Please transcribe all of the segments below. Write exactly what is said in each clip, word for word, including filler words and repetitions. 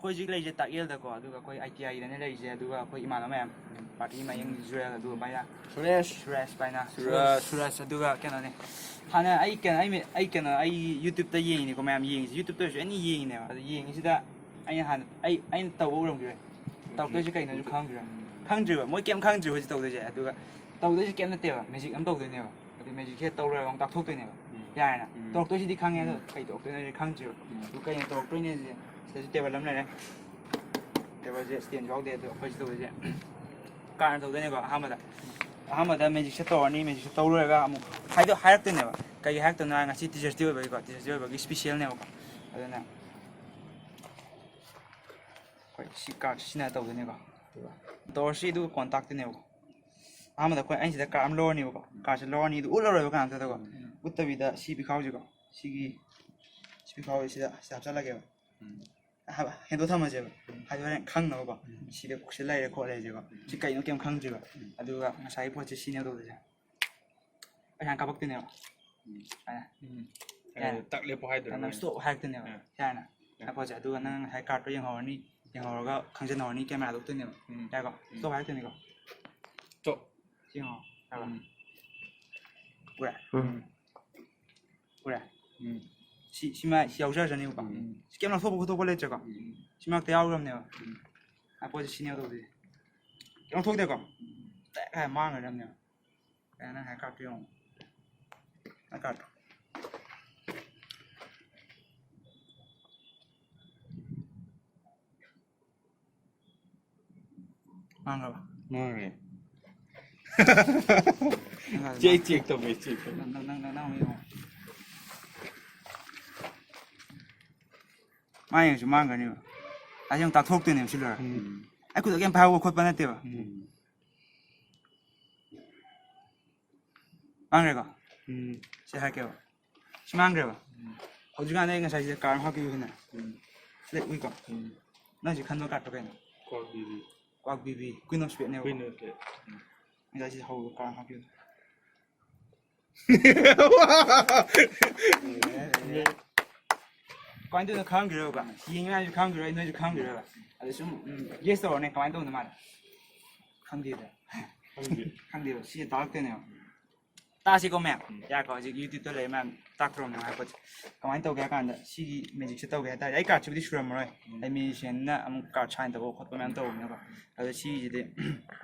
ꯑꯩꯈꯣꯏ ꯍꯧꯖꯤꯛ ꯂꯩꯔꯤꯁꯦ ꯇꯥꯛꯌꯦꯜꯗꯀꯣ, ꯑꯗꯨꯒ ꯑꯩꯈꯣꯏ ꯑꯥꯏ ꯇꯤ ꯑꯥꯏꯗꯅꯦ ꯂꯩꯔꯤꯁꯦ, ꯑꯗꯨꯒ ꯑꯩꯈꯣꯏ ꯏꯃꯥꯟꯅꯕ ꯃꯌꯥꯝ, ꯄꯥꯔꯇꯤ ꯃꯌꯦꯡ ꯖꯨꯔꯦꯜ, ꯑꯗꯨꯒ ꯚꯥꯏꯅ ꯁꯨꯔꯦꯁ꯫ ꯁꯨꯔꯦꯁ ꯚꯥꯏꯅ꯫ ꯁꯨꯔꯦꯁ꯫ ꯁꯨꯔꯦꯁ, ꯑꯗꯨꯒ ꯀꯩꯅꯣꯅꯦ, ꯍꯥꯟꯅ ꯑꯩ ꯀꯩꯅꯣ, ꯑꯩ ꯃꯤ-, ꯑꯩ ꯀꯩꯅꯣ, ꯑꯩ ꯌꯨꯇ꯭ꯌꯨꯕꯇ ꯌꯦꯡꯉꯤꯅꯤꯀꯣ, ꯃꯌꯥꯝ ꯌꯦꯡꯉꯤꯁꯦ, ꯌꯨꯇ꯭ꯌꯨꯕꯇ ꯑꯣꯏꯔꯁꯨ ꯑꯦꯅꯤ ꯌꯦꯡꯉꯤꯅꯦꯕ, ꯑꯗꯨ ꯌꯦꯡꯉꯤꯁꯤꯗ ꯑꯩꯅ ꯍꯥꯟꯅ, ꯑꯩ, ꯑꯩꯅ ꯇꯧꯕ ꯎꯔꯝꯈꯤꯔꯣꯏ, ꯇꯧꯔꯛꯇꯣꯏꯁꯦ ꯀꯩꯅꯣꯁꯨ ꯈꯪꯗ꯭ꯔꯤꯕ, ꯈꯪꯗ꯭ꯔꯤꯕ, ꯃꯣꯏ ꯀꯩꯝ ꯈꯪꯗ꯭ꯔꯤ ꯍꯧꯖꯤꯛ ꯇꯧꯗꯣꯏꯁꯦ, ꯑꯗꯨꯒ ꯇꯧꯗꯣꯏꯁꯦ ꯀꯩꯝ ꯅꯠꯇꯦꯕ, ꯃꯦꯖꯤꯛ ꯑꯃ ꯇꯧꯗꯣꯏꯅꯦꯕ꯫ ꯑꯗꯨ ꯃꯦꯖꯤꯛꯁꯦ ꯇꯧꯔꯒ ꯑꯃꯨꯛ ꯇꯥꯛꯊꯣꯛꯇꯣꯏꯅꯦꯕ꯫ ꯎꯝ꯫ ꯌꯥꯔꯦꯅ꯫ ꯎꯝ꯫ ꯇꯧꯔꯛꯇꯣꯏꯁꯤꯗꯤ ꯈꯪꯉꯦ, ꯑꯗꯣ ꯎꯝ꯫ ꯀꯩ ꯇꯧꯔꯛꯇꯣꯏꯅꯣ ꯈꯪꯗ꯭ꯔꯤꯕ꯫ ꯎꯝ꯫ ꯑꯗꯨ ꯀꯩꯅꯣ ꯇꯧꯔꯛꯇꯣꯏꯅꯦꯁꯦ, ꯁꯤꯗꯁꯨ ꯇꯦꯕꯜ ꯑꯃ ꯂꯩꯔꯦ꯫ ꯇꯦꯕꯜꯁꯦ ꯁ꯭ꯇꯦꯟꯁꯨ ꯌꯥꯎꯗꯦ, ꯑꯗꯣ ꯑꯩꯈꯣꯏꯁꯤ ꯇꯧꯗꯣꯏꯁꯦ ꯀꯥꯔꯠꯅ ꯇꯧꯗꯣꯏꯅꯦꯀꯣ꯫ ꯑꯍꯥꯟꯕꯗ, ꯑꯍꯥꯟꯕꯗ ꯃꯦꯖꯤꯛꯁꯦ ꯇꯧꯔꯅꯤ, ꯃꯦꯖꯤꯛꯁꯦ ꯇꯧꯔꯨꯔꯒ ꯑꯃꯨꯛ ꯍꯥꯏꯗꯣ ꯍꯥꯏꯔꯛꯇꯣꯏꯅꯦꯕ꯫ ꯀꯩꯒꯤ ꯍꯥꯏꯔꯛꯇꯣꯏꯅꯣ ꯍꯥꯏꯔ, ꯉꯁꯤ ꯇꯤꯆꯔꯁ ꯗꯦ ꯑꯣꯏꯕꯒꯤꯀꯣ, ꯇꯤꯆꯔꯁ ꯗꯦ ꯑꯣꯏꯕꯒꯤ ꯁ꯭ꯄꯤꯁꯦꯜꯅꯦꯕꯀꯣ꯫ ꯑꯗꯨꯅ ꯑꯩꯈꯣꯏ ꯁꯤ ꯀꯥꯔꯠꯁꯦ ꯁꯤꯖꯤꯟꯅ ꯇꯧꯗꯣꯏꯅꯦꯀꯣ꯫ ꯑꯗꯨꯒ ꯇꯧꯔꯁꯤ, ꯑꯗꯨꯒ ꯀꯣꯟ ꯇꯥꯛꯇꯣꯏꯅꯦꯕꯀꯣ꯫ ꯑꯍꯥꯟꯕꯗ ꯑꯩꯈꯣꯏ, ꯑꯩꯅ ꯁꯤꯗ ꯀꯥꯔꯠ ꯑꯃ ꯂꯧꯔꯅꯤꯕꯀꯣ꯫ ꯎꯝ꯫ ꯀꯥꯔꯠꯁꯦ ꯂꯧꯔꯅꯤ, ꯑꯗꯨ ꯎꯠꯂꯔꯣꯏꯕ ꯀꯅꯥꯝꯇꯗꯀꯣ꯫ ꯎꯝ꯫ ꯎꯠꯇꯕꯤꯗ ꯁꯤ ꯄꯤꯈꯥꯎꯁꯤꯀꯣ꯫ ꯁꯤꯒꯤ, ꯁꯤ ꯄꯤꯈꯥꯎꯁꯦ ꯁꯤꯗ, ꯁꯤꯗ ꯍꯥꯞꯆꯜꯂꯒꯦꯕ꯫ ꯎꯝ꯫ ꯍꯥꯏꯕ, ꯍꯦꯟꯗꯣꯛ ꯊꯝꯃꯁꯦꯕ꯫ ꯎꯝ꯫ ꯍꯥꯏꯗꯤ ꯍꯣꯔꯦꯟ ꯈꯪꯅꯕꯀꯣ꯫ ꯎꯝ꯫ ꯁꯤꯗ ꯁꯤ ꯂꯩꯔꯦ ꯈꯣꯠꯂꯦꯁꯦꯀꯣ꯫ ꯎꯝ꯫ ꯁꯤ ꯀꯩꯅꯣ ꯀꯩꯝ ꯈꯪꯗ꯭ꯔꯤꯕ꯫ ꯎꯝ꯫ ꯑꯗꯨꯒ ꯉꯁꯥꯏꯒꯤ ꯄꯣꯠꯁꯦ ꯁꯤꯅꯦꯕ ꯇꯧꯗꯣꯏꯁꯦ꯫ ꯄꯩꯁꯥ ꯀꯥꯞꯄꯛꯇꯣꯏꯅꯦꯕ꯫ ꯎꯝ꯫ ꯁꯨꯃꯥꯏꯅ꯫ ꯎꯝ꯫ ꯌꯥꯔꯦ꯫ ꯑꯦ, ꯇꯛ ꯂꯦꯞꯄꯣ ꯍꯥꯏꯗꯣꯏꯔꯣ ꯅꯪ ꯃꯣꯏꯅ? ꯁ꯭ꯇꯣꯞ ꯍꯥꯏꯔꯛꯇꯣꯏꯅꯦꯕ꯫ ꯑꯥ꯫ ꯌꯥꯔꯦꯅ꯫ ꯑꯥ꯫ ꯉꯥꯏꯈꯣꯁꯦ, ꯑꯗꯨꯒ ꯅꯪ ꯉꯁꯥꯏ ꯀꯥꯔꯠꯇꯣ ꯌꯦꯡꯍꯧꯔꯅꯤ, ꯌꯦꯡꯍꯧꯔꯒ ꯈꯪꯖꯟꯍꯧꯔꯅꯤ, ꯀꯦꯃꯦꯔꯥꯗ ꯎꯠꯇꯣꯏꯅꯦꯕ꯫ ꯎꯝ꯫ ꯌꯥꯔꯦꯀꯣ? ꯎꯝ꯫ ꯁ꯭ꯇꯣꯞ ꯍꯥꯏꯔꯛꯇꯣꯏꯅꯤꯀꯣ꯫ ꯁ꯭ꯇꯣꯞ꯫ ꯁꯤ ꯌꯦꯡꯉꯣ꯫ ꯌꯥꯔꯕ? ꯎꯝ꯫ ꯎꯔꯦ? ꯎꯝ꯫ ꯎꯔꯦ? ꯎꯝ꯫ ꯁꯤ, ꯁꯤꯃ ꯁꯤ ꯌꯥꯎꯖꯔꯖꯅꯤꯕꯀꯣ꯫ ꯎꯝ꯫ ꯁꯤ ꯀꯩꯝ ꯂꯧꯊꯣꯛꯄ ꯈꯣꯠꯇꯣꯛꯄ ꯂꯩꯇ꯭ꯔꯦꯀꯣ꯫ ꯎꯝ꯫ ꯁꯤ ꯃꯔꯛꯇ ꯌꯥꯎꯈ꯭ꯔꯕꯅꯦꯕ꯫ ꯎꯝ꯫ ꯑ, ꯄꯣꯠꯁꯦ ꯁꯤꯅꯦꯕ ꯇꯧꯗꯣꯏꯁꯦ꯫ ꯀꯩꯝ ꯂꯧꯊꯣꯛꯇꯦꯀꯣ꯫ ꯎꯝ꯫ ꯗꯥꯏꯔꯦꯛ ꯍꯥꯏꯔ ꯃꯥꯡꯈ꯭ꯔꯗꯕꯅꯦꯕ꯫ ꯀꯩꯅꯣ ꯅꯪ ꯍꯥꯏ ꯀꯥꯔꯠꯇꯣ ꯌꯦꯡꯉꯣ꯫ ꯍꯥꯏ ꯀꯥꯔꯠꯇꯣ꯫ ꯃꯥꯡꯈ꯭ꯔꯕ? ꯃꯥꯡꯈ꯭ꯔꯦ꯫ ꯅꯪ ꯆꯦꯛ, ꯆꯦꯛ ꯇꯧꯕ, ꯆꯦꯛ ꯇꯧꯕ꯫ ꯅꯪ, ꯅꯪ, ꯅꯪ, ꯅꯪ ꯑꯃꯨꯛ ꯌꯦꯡꯉꯣ꯫ ꯃꯥ ꯌꯦꯡꯉꯁꯨ ꯃꯥꯡꯈ꯭ꯔꯅꯦꯕ꯫ ꯑꯁꯤ ꯑꯃꯨꯛ ꯇꯥꯊꯣꯛꯇꯣꯏꯅꯦꯕ ꯁꯤ ꯂꯣꯏꯔꯒ꯫ ꯎꯝ꯫ ꯑꯩ ꯈꯨꯠꯇ ꯀꯩꯝ ꯄꯥꯏꯍꯧꯕ ꯈꯣꯠꯄ ꯅꯠꯇꯦꯕ꯫ ꯎꯝ꯫ ꯃꯥꯡꯈ꯭ꯔꯦꯀꯣ? ꯎꯝ꯫ ꯁꯤ ꯍꯥꯏꯔꯛꯀꯦꯕ꯫ ꯁꯤ ꯃꯥꯡꯈ꯭ꯔꯦꯕ꯫ ꯎꯝ꯫ ꯍꯧꯖꯤꯛꯀꯥꯟꯗ ꯑꯩ ꯉꯁꯥꯏꯁꯤꯗ ꯀꯥꯔꯠ ꯑꯃ ꯍꯥꯞꯈꯤꯕ ꯁꯤꯅ꯫ ꯎꯝ꯫ ꯁꯤꯗ ꯎꯏꯀꯣ? ꯎꯝ꯫ ꯅꯪ ꯍꯧꯖꯤꯛ ꯈꯟꯕ ꯀꯥꯔꯠꯇꯣ ꯀꯩꯅꯣ? ꯀ꯭ꯋꯥꯛ ꯕꯤꯕꯤ꯫ ꯀ꯭ꯋꯥꯛ ꯕꯤꯕꯤ, Queen of Spade ꯅꯦꯕꯀꯣ꯫ Queen of Spade꯫ ꯎꯝ꯫ ꯉꯁꯥꯏ ꯁꯤꯗ ꯍꯧꯕ ꯀꯥꯔꯠ ꯑꯃ ꯍꯥꯞꯈꯤꯕꯗꯣ꯫ ꯀꯃꯥꯏꯅ ꯇꯧꯗꯣꯏꯅꯣ ꯈꯪꯗ꯭ꯔꯦꯕ, ꯌꯦꯡꯉꯤ ꯃꯌꯥꯝꯁꯨ ꯈꯪꯗ꯭ꯔꯦ, ꯅꯣꯏꯁꯨ ꯈꯪꯗ꯭ꯔꯦꯕ꯫ ꯑꯗ ꯁꯨꯝ ꯒꯦꯁ ꯇꯧꯔꯣꯅꯦ, ꯀꯃꯥꯏꯅ ꯇꯧꯗꯣꯏꯅꯣ ꯃꯥꯅ? ꯈꯪꯗꯦꯗ꯫ ꯈꯪꯗꯦꯕ, ꯁꯤ ꯇꯥꯔꯛꯇꯣꯏꯅꯦꯕ꯫ ꯇꯥꯁꯤꯀꯣ ꯃꯌꯥꯝ, ꯌꯥꯀꯣ? ꯍꯧꯖꯤꯛ YouTube-ꯇ ꯂꯩ ꯃꯌꯥꯝ ꯇꯥꯛꯇ꯭ꯔꯣꯕꯅꯦ ꯍꯥꯏ ꯄꯣꯠꯁꯦ꯫ ꯀꯃꯥꯏꯅ ꯇꯧꯒꯦ ꯍꯥꯏ ꯀꯥꯟꯗ, ꯁꯤꯒꯤ ꯃꯦꯖꯤꯛꯁꯦ ꯇꯧꯒꯦ ꯍꯥꯏ ꯇꯥꯔꯗꯤ, ꯑꯩ ꯀꯥꯔꯠꯁꯤꯕꯨꯗꯤ ꯁꯨꯔꯝꯃꯔꯣꯏ꯫ ꯑꯩ ꯃꯦꯖꯤꯁꯤꯌꯟꯅ ꯑꯃꯨꯛ ꯀꯥꯔꯠ ꯁꯥꯏꯟ ꯇꯧꯕ ꯈꯣꯠꯄ ꯃꯌꯥꯝ ꯇꯧꯕꯅꯦꯕ꯫ ꯑꯗꯣ ꯁꯤꯒꯤꯁꯤꯗꯤ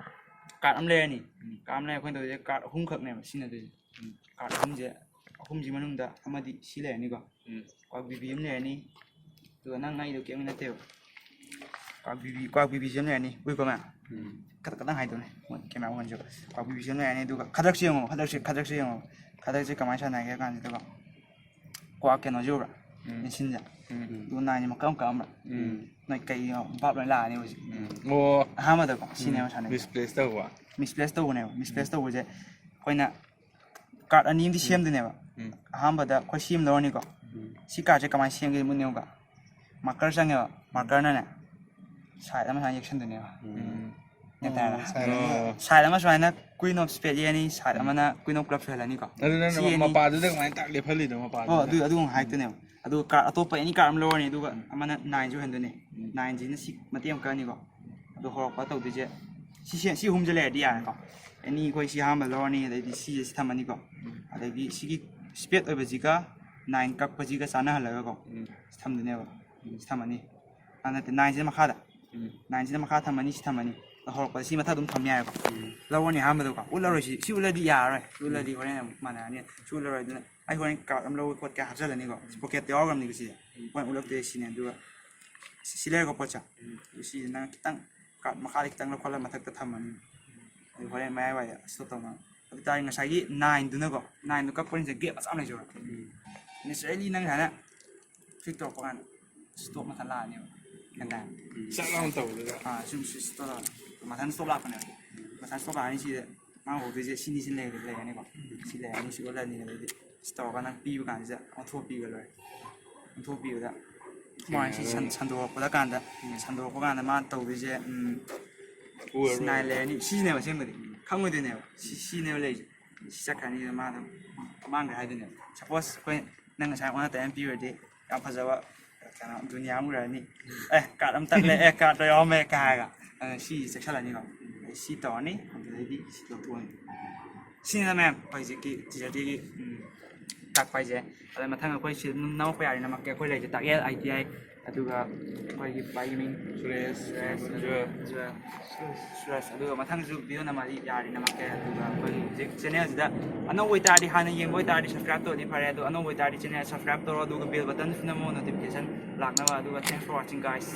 ꯀꯥꯔꯠ ꯑꯃ ꯂꯩꯔꯅꯤ꯫ ꯀꯥꯔꯠ ꯑꯃ ꯂꯩꯔ ꯑꯩꯈꯣꯏꯅ ꯇꯧꯗꯣꯏꯁꯦ ꯀꯥꯔꯠ ꯑꯍꯨꯝꯈꯛꯅꯦꯕ ꯁꯤꯖꯤꯟꯅꯗꯣꯏꯁꯦ꯫ ꯀꯥꯔꯠ ꯑꯍꯨꯝꯁꯦ, ꯑꯍꯨꯝꯁꯤ ꯃꯅꯨꯡꯗ ꯑꯃꯗꯤ ꯁꯤ ꯂꯩꯔꯅꯤꯀꯣ꯫ ꯎꯝ꯫ ꯀ꯭ꯋꯥꯛ ꯕꯤꯕꯤ ꯑꯃ ꯂꯩꯔꯅꯤ꯫ ꯑꯗꯨꯒ ꯅꯪ ꯉꯥꯏꯗꯣ ꯀꯩꯝ ꯅꯠꯇꯦꯕ꯫ ꯀ꯭ꯋꯥꯛ ꯕꯤꯕꯤ, ꯀ꯭ꯋꯥꯛ ꯕꯤꯕꯤꯁꯤ ꯑꯃ ꯂꯩꯔꯅꯤ꯫ ꯎꯏꯀꯣ ꯃꯌꯥꯝ? ꯎꯝ꯫ ꯈꯇꯪ, ꯈꯇꯪ ꯍꯥꯏꯗꯧꯅꯦ꯫ ꯃꯣꯏ ꯀꯦꯃꯦꯔꯥ ꯃꯥꯟꯁꯨ꯫ ꯀ꯭ꯋꯥꯛ ꯕꯤꯕꯤꯁꯤ ꯑꯃ ꯂꯩꯔꯅꯤ꯫ ꯑꯗꯨꯒ ꯈꯗ꯭ꯔꯛꯁꯤ ꯌꯦꯡꯉꯣ꯫ ꯈꯗ꯭ꯔꯛꯁꯤ, ꯈꯗ꯭ꯔꯛꯁꯤ ꯌꯦꯡꯉꯣ꯫ ꯈꯗ꯭ꯔꯛꯁꯤ ꯀꯃꯥꯏꯅ ꯁꯥꯟꯅꯒꯦ ꯍꯥꯏ ꯀꯥꯟꯁꯤꯗꯀꯣ, ꯀ꯭ꯋꯥꯛ ꯀꯩꯅꯣꯁꯤ ꯎꯕ꯭ꯔꯥ? ꯎꯝ꯫ ꯃꯦꯁꯤꯟꯁꯦ꯫ ꯎꯝ꯫ ꯑꯗꯨ ꯅꯥꯏꯟꯁꯦ ꯃꯀꯛ ꯃꯀꯛ ꯑꯃ꯫ ꯎꯝ꯫ ꯅꯣꯏ ꯀꯩ ꯚꯥꯞ ꯂꯣꯏ ꯂꯥꯛꯑꯅꯤ ꯍꯧꯖꯤꯛ꯫ ꯎꯝ꯫ ꯑꯣ꯫ ꯑꯍꯥꯟꯕꯗꯀꯣ, ꯁꯤꯅꯦꯕ ꯁꯥꯟꯅꯩꯁꯦ꯫ ꯃꯤꯁꯄ꯭ꯂꯦꯁ ꯇꯧꯕ꯫ ꯃꯤꯁꯄ꯭ꯂꯦꯁ ꯇꯧꯕꯅꯦꯕ꯫ ꯃꯤꯁꯄ꯭ꯂꯦꯁ ꯎꯝ꯫ ꯇꯧꯕꯁꯦ ꯑꯩꯈꯣꯏꯅ ꯀꯥꯔꯠ ꯑꯅꯤ ꯑꯃꯗꯤ ꯎꯝ꯫ ꯁꯦꯝꯗꯣꯏꯅꯦꯕ꯫ ꯎꯝ꯫ ꯑꯍꯥꯟꯕꯗ ꯑꯩꯈꯣꯏ ꯁꯤ ꯑꯃ ꯂꯧꯔꯅꯤꯀꯣ꯫ ꯎꯝ꯫ ꯁꯤ ꯀꯥꯔꯠꯁꯦ ꯀꯃꯥꯏꯅ ꯁꯦꯝꯒꯦ ꯃꯨꯟꯅ ꯌꯦꯡꯉꯨꯀꯣ꯫ ꯃꯥꯔꯀꯔ ꯆꯪꯉꯦꯕ꯫ ꯃꯥꯔꯀꯔꯅꯅꯦ ꯁꯥꯏꯠ ꯑꯃ ꯁꯨꯃꯥꯏꯅ ꯌꯦꯛꯁꯟꯗꯣꯏꯅꯦꯕ꯫ ꯎꯝ꯫ ꯒ꯭ꯌꯥꯟ ꯇꯥꯔꯕ? ꯎꯝ, ꯁꯥꯏꯠ ꯑꯃ꯫ ꯑꯣ꯫ ꯁꯥꯏꯠ ꯑꯃ ꯁꯨꯃꯥꯏꯅ ꯀ꯭ꯋꯤꯟ ꯑꯣꯐ ꯁ꯭ꯄꯦꯗ ꯌꯦꯛꯑꯅꯤ, ꯁꯥꯏꯠ ꯎꯝ꯫ ꯑꯃꯅ ꯀ꯭ꯋꯤꯟ ꯑꯣꯐ ꯀ꯭ꯂꯕꯁ ꯑꯣꯏꯍꯜꯂꯅꯤꯀꯣ꯫ ꯑꯗꯨ ꯅꯪꯅ ꯁꯤ ꯑꯅꯤ꯫ ꯃꯄꯥꯗꯨꯗ ꯀꯃꯥꯏꯅ ꯇꯥꯛ ꯂꯦꯞꯍꯜꯂꯤꯅꯣ, ꯃꯄꯥꯗꯨꯗ? ꯑꯣ, ꯑꯗꯨ, ꯑꯗꯨ ꯑꯃꯨꯛ ꯍꯥꯏꯔꯛꯇꯣꯏꯅꯦꯕ꯫ ꯑꯗꯨꯒ ꯀꯥꯔꯠ ꯑꯇꯣꯞꯄ ꯑꯦꯅꯤ ꯀꯥꯔꯠ ꯑꯃ ꯂꯧꯔꯅꯤ, ꯑꯗꯨꯒ ꯎꯝ꯫ ꯑꯃꯅ ꯅꯥꯏꯟꯁꯦ ꯑꯣꯏꯍꯟꯗꯣꯏꯅꯦ꯫ ꯎꯝ꯫ ꯅꯥꯏꯟꯁꯤꯅ ꯁꯤ ꯃꯇꯦꯛ ꯑꯃ ꯀꯛꯑꯅꯤꯀꯣ꯫ ꯑꯗꯣ ꯍꯧꯔꯛꯄ ꯇꯧꯗꯣꯏꯁꯦ ꯁꯤ, ꯁꯤ, ꯁꯤ ꯑꯍꯨꯝꯁꯦ ꯂꯩꯔꯗꯤ ꯌꯥꯔꯦꯀꯣ꯫ ꯑꯦꯅꯤ ꯑꯩꯈꯣꯏ ꯁꯤ ꯑꯍꯥꯟꯕ ꯂꯧꯔꯅꯤ, ꯑꯗꯩꯗꯤ ꯁꯤꯁꯦ ꯁꯤ ꯊꯝꯃꯅꯤꯀꯣ꯫ ꯎꯝ꯫ ꯑꯗꯒꯤ ꯁꯤꯒꯤ ꯁ꯭ꯄꯦꯗ ꯑꯣꯏꯕꯁꯤꯒ ꯅꯥꯏꯟ ꯀꯛꯄꯁꯤꯒ ꯆꯥꯟꯅꯍꯜꯂꯒꯀꯣ꯫ ꯎꯝ꯫ ꯁꯤ ꯊꯝꯗꯣꯏꯅꯦꯕ꯫ ꯎꯝ꯫ ꯁꯤ ꯊꯝꯃꯅꯤ꯫ ꯑꯥ, ꯅꯠꯇꯦ, ꯅꯥꯏꯟꯁꯤꯅ ꯃꯈꯥꯗ꯫ ꯎꯝ꯫ ꯅꯥꯏꯟꯁꯤꯅ ꯃꯈꯥ ꯊꯝꯃꯅꯤ, ꯁꯤ ꯊꯝꯃꯅꯤ꯫ ꯑꯗꯣ ꯍꯧꯔꯛꯄꯗ ꯁꯤ ꯃꯊꯛ ꯑꯗꯨꯝ ꯊꯝ ꯌꯥꯔꯦꯀꯣ꯫ ꯎꯝ꯫ ꯂꯧꯔꯅꯤ ꯑꯍꯥꯟꯕꯗꯀꯣ꯫ ꯎꯠꯂꯔꯣꯏ ꯁꯤ꯫ ꯁꯤ ꯎꯠꯂꯗꯤ ꯌꯥꯔꯔꯣꯏ꯫ ꯁꯤ ꯎꯠꯂꯗꯤ ꯍꯣꯔꯦꯟ ꯑꯃꯨꯛ ꯃꯥꯟꯅꯔꯅꯤ꯫ ꯁꯤ ꯎꯠꯂꯔꯣꯏ꯫ ꯑꯗꯨꯅ ꯑꯩ ꯍꯣꯔꯦꯟ ꯀꯥꯔꯠ ꯑꯃ ꯂꯧꯕ ꯈꯣꯠꯀꯦ ꯍꯥꯞꯆꯜꯂꯅꯤꯀꯣ꯫ ꯁꯤ ꯄꯣꯀꯦꯠꯇ ꯌꯥꯎꯔꯝꯅꯤꯀꯣ ꯁꯤꯁꯦ꯫ ꯎꯝ꯫ ꯍꯣꯔꯦꯟ ꯎꯠꯂꯛꯇꯣꯏꯁꯦ ꯁꯤꯅꯦ꯫ ꯑꯗꯨꯒ ꯁꯤ, ꯁꯤ ꯂꯩꯔꯦꯀꯣ ꯄꯣꯠꯁꯦ꯫ ꯎꯝ꯫ ꯑꯗꯨ ꯁꯤꯁꯦ ꯅꯪ ꯈꯤꯇꯪ ꯀꯥꯔꯠ ꯃꯈꯥꯗ ꯈꯤꯇꯪ ꯂꯧꯈꯠꯂꯒ ꯃꯊꯛꯇ ꯊꯝꯃꯅꯤ꯫ ꯑꯗꯨ ꯍꯣꯔꯦꯟ ꯃꯌꯥꯏꯋꯥꯏꯗ ꯁ꯭ꯇꯣꯞ ꯇꯧꯅꯕ꯫ ꯑꯗꯨ ꯇꯥꯔꯗꯤ ꯉꯁꯥꯏꯒꯤ ꯅꯥꯏꯟꯗꯨꯅꯀꯣ, ꯅꯥꯏꯟꯗꯣ ꯀꯛꯄꯅꯤꯅ ꯒꯦꯞ ꯃꯆꯥ ꯑꯃ ꯂꯩꯖꯕ꯫ ꯎꯝ꯫ ꯅꯦꯆꯔꯦꯂꯤ ꯅꯪ ꯁꯨꯃꯥꯏꯅ ꯐ꯭ꯂꯤꯛ ꯇꯧꯔꯛꯄ ꯀꯥꯟꯗ ꯁ꯭ꯇꯣꯞ ꯃꯊꯟ ꯂꯥꯛꯑꯅꯦꯕ꯫ ꯒ꯭ꯌꯥꯟ ꯇꯥꯔꯦ? ꯎꯝ꯫ ꯆꯠ ꯂꯥꯎꯅ ꯇꯧꯕꯗꯨꯗ꯫ ꯑꯥ, ꯁꯨꯝ ꯁ꯭ꯋꯤꯆ ꯇꯧꯔꯛꯑꯅꯤ꯫ ꯃꯊꯟ ꯁ꯭ꯇꯣꯞ ꯂꯥꯛꯄꯅꯦꯕ꯫ ꯃꯊꯟ ꯁ꯭ꯇꯣꯞ ꯂꯥꯛꯑꯅꯤ ꯁꯤꯗ꯫ ꯃꯥ ꯍꯧꯗꯣꯏꯁꯦ ꯁꯤꯅꯤ, ꯁꯤ ꯂꯩꯔꯦ, ꯂꯩꯔꯅꯤꯀꯣ꯫ ꯁꯤ ꯂꯩꯔꯅꯤ, ꯁꯤ ꯑꯣꯜꯂꯅꯤ, ꯑꯗꯩꯗꯤ ꯁꯤ ꯇꯧꯔꯒ ꯅꯪ ꯄꯤꯕ ꯀꯥꯟꯁꯤꯗ ꯑꯣꯟꯊꯣꯛꯄꯤꯕ ꯂꯣꯏꯔꯦ꯫ ꯑꯣꯟꯊꯣꯛꯄꯤꯕꯗ ꯃꯥ ꯁꯤ ꯁꯟ-, ꯁꯟꯗꯣꯔꯛꯄꯗ ꯀꯥꯟꯗ, ꯎꯝ꯫ ꯁꯟꯗꯣꯔꯛꯄ ꯀꯥꯟꯗ ꯃꯥꯅ ꯇꯧꯗꯣꯏꯁꯦ, ꯎꯝ, ꯎꯔꯔꯣꯏ꯫ ꯁꯤ ꯅꯥꯏꯟ ꯂꯩꯔꯅꯤ, ꯁꯤꯅꯦꯕ ꯑꯁꯦꯡꯕꯗꯤ꯫ ꯈꯪꯉꯣꯏꯗꯣꯏꯅꯦꯕ꯫ ꯁꯤ, ꯁꯤꯅꯦꯕ ꯂꯩꯔꯤꯁꯦ꯫ ꯁꯤ ꯆꯠꯈ꯭ꯔꯅꯤ, ꯃꯥ ꯑꯗꯨꯝ ꯃꯥꯡꯈ꯭ꯔꯦ ꯍꯥꯏꯗꯣꯏꯅꯦꯕ꯫ ꯁꯄꯣꯁ ꯑꯩꯈꯣꯏ ꯅꯪ ꯉꯁꯥꯏ ꯑꯣꯟꯅ ꯇꯩꯅ ꯄꯤꯔꯨꯔꯗꯤ ꯌꯥꯝ ꯐꯖꯕ ꯀꯩꯅꯣ ꯗꯨꯅꯤꯌꯥ ꯑꯃ ꯎꯔꯛꯑꯅꯤ꯫ ꯑꯦ, ꯀꯥꯔꯠ ꯑꯃ ꯇꯠꯂꯦ, ꯑꯦ, ꯀꯥꯔꯠꯇꯣ ꯌꯥꯎꯔꯝꯃꯦ ꯀꯥꯏ ꯍꯥꯏꯔꯒ꯫ ꯑꯗꯨꯅ ꯁꯤ ꯆꯦꯛꯁꯤꯜꯂꯅꯤꯀꯣ꯫ ꯑꯗꯩ ꯁꯤ ꯇꯧꯔꯅꯤ, ꯑꯗꯨꯗꯩꯗꯤ ꯁꯤ ꯂꯧꯊꯣꯛꯑꯅꯤ꯫ ꯁꯤꯅꯤꯗ ꯃꯌꯥꯝ ꯑꯩꯈꯣꯏ ꯍꯧꯖꯤꯛꯀꯤ ꯇꯤꯆꯔ ꯗꯦꯒꯤ ꯇꯥꯛꯄ ꯍꯥꯏꯁꯦ꯫ ꯑꯗ ꯃꯊꯪ ꯑꯩꯈꯣꯏ ꯁꯤ ꯑꯗꯨꯝ ꯅꯝꯃꯛꯄ ꯌꯥꯔꯦ, ꯅꯝꯃꯛꯀꯦ꯫ ꯑꯩꯈꯣꯏ ꯂꯩꯁꯦ ꯇꯥꯛꯌꯦꯜ ꯑꯥꯏ ꯇꯤ ꯑꯥꯏ, ꯑꯗꯨꯒ ꯑꯩꯈꯣꯏꯒꯤ ꯄꯥꯏꯒꯤ ꯃꯤꯡ ꯁꯨꯔꯦꯁ, ꯖꯨꯋꯦꯜ, ꯖꯨꯋꯦꯜ, ꯁꯨꯔꯦꯁ꯫ ꯑꯗꯨꯒ ꯃꯊꯪꯁꯨ ꯚꯤꯗꯤꯑꯣ ꯅꯝꯃꯗꯤ ꯌꯥꯔꯗꯤ ꯅꯝꯃꯛꯀꯦ꯫ ꯑꯗꯨꯒ ꯑꯩꯈꯣꯏꯒꯤ ꯍꯧꯖꯤꯛ ꯆꯦꯅꯦꯜꯁꯤꯗ ꯑꯅꯧꯕ ꯑꯣꯏꯇꯥꯔꯗꯤ, ꯍꯥꯟꯅ ꯌꯦꯡꯕ ꯑꯣꯏꯇꯥꯔꯗꯤ ꯁꯕꯁꯀ꯭ꯔꯥꯏꯕ ꯇꯧꯔꯗꯤ ꯐꯔꯦ꯫ ꯑꯗꯣ ꯑꯅꯧꯕ ꯑꯣꯏꯇꯥꯔꯗꯤ ꯆꯦꯅꯦꯜ ꯁꯕꯁꯀ꯭ꯔꯥꯏꯕ ꯇꯧꯔꯣ, ꯑꯗꯨꯒ ꯕꯦꯜ ꯕꯇꯟꯁꯨ ꯅꯝꯃꯣ, ꯅꯣꯇꯤꯐꯤꯀꯦꯁꯟ ꯂꯥꯛꯅꯕ꯫ ꯑꯗꯨꯒ thanks for watching, guys.